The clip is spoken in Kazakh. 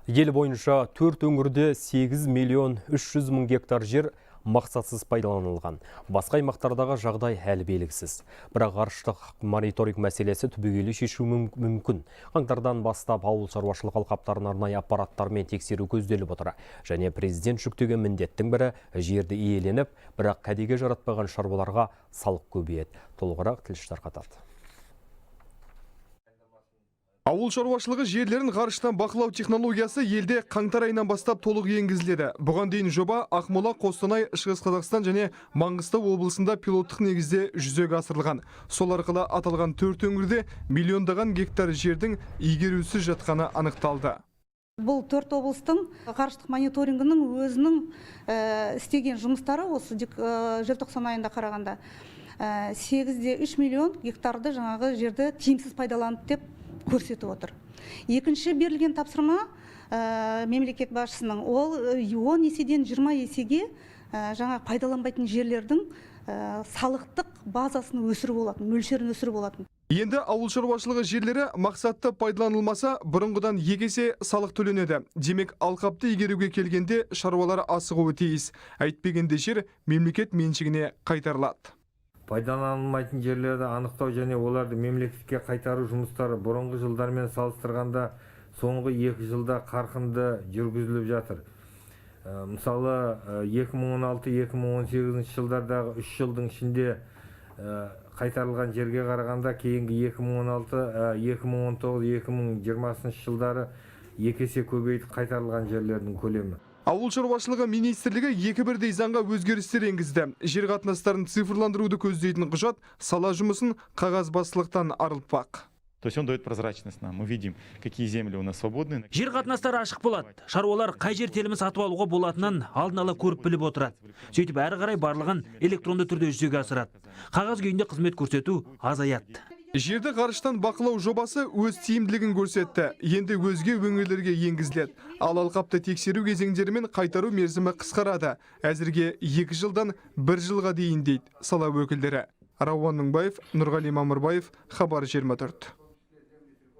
Ел бойынша төрт өңірде 8 миллион 300 мың гектар жер мақсатсыз пайдаланылған. Басқа аймақтардағы жағдай әлі белгісіз. Бірақ ғарыштық мониторинг мәселесі түбегейлі шешу мүмкін. Қаңтардан бастап ауыл шаруашылық алқаптарын арнайы аппараттармен тексеру көзделіп отыр. Және президент жүктеген міндеттің бірі – жерді иеленіп, бірақ кәдеге жаратпаған шаруаларға салық көбейеді. Толығырақ тілші тарқатады. Ауыл шаруашылығы жерлерін ғарыштан бақылау технологиясы елде қаңтар айынан бастап толық енгізіледі. Бұған дейін жоба Ақмола, Қостанай, Шығыс Қазақстан және Маңғыстау облысында пилоттық негізде жүзеге асырылған. Сол арқылы аталған төрт өңірде миллиондаған гектар жердің игерусіз жатқаны анықталды. Бұл төрт облыстың ғарыштық мониторингінің өзінің істеген жұмыстары осы желтоқсан айында қарағанда 8,3 миллион гектарды жаңағы жерді тиімсіз пайдаланды деп көрсетіп отыр. Екінші берілген тапсырма мемлекет басшысының, ол 10 еседен 20 есеге жаңағы пайдаланбайтын жерлердің салықтық базасын өсіру болатын, мөлшерін өсіру болатын. Енді ауыл шаруашылығы жерлері мақсатты пайдаланылмаса, бұрынғыдан 2 есе салық төленеді. Демек, алқапты игеруге келгенде шаруалар асығуы тиіс. Әйтпегенде жер мемлекет меншігіне қайтарылады. Пайдаланылмайтын жерлерді анықтау және оларды мемлекетке қайтару жұмыстары бұрынғы жылдармен салыстырғанда соңғы 2 жылда қарқынды жүргізіліп жатыр. Мысалы, 2016-2018 жылдардағы 3 жылдың ішінде қайтарылған жерге қарағанда кейінгі 2016, 2019, 2020 жылдары 2 есе көбейді қайтарылған жерлердің көлемі. Ауыл шаруашылығы министрлігі екі бірдей заңға өзгерістер енгізді. Жер қатынастарын цифрландыруды көздейтін құжат сала жұмысын қағазбастылықтан арылтпақ. То есть он дает прозрачность нам. Мы видим, какие земли у нас свободны. Жер қатынастары ашық болады. Шаруалар қай жер телімін сатып алуға болатынын алдын ала көріп, біліп отырады. Сөйтіп, әрі қарай барлығын электронды түрде жүзеге асырады. Қағаз күйінде қызмет көрсету азаяды. Жерді ғарыштан бақылау жобасы өз тиімділігін көрсетті. Енді өзге өңірлерге енгізіледі. Ал алқапты тексеру кезеңдері мен қайтару мерзімі қысқарады. Әзірге 2 жылдан 1 жылға дейін, дейді сала өкілдері. Рауан Мыңбаев, Нұрғали Мамырбаев, Хабар 24.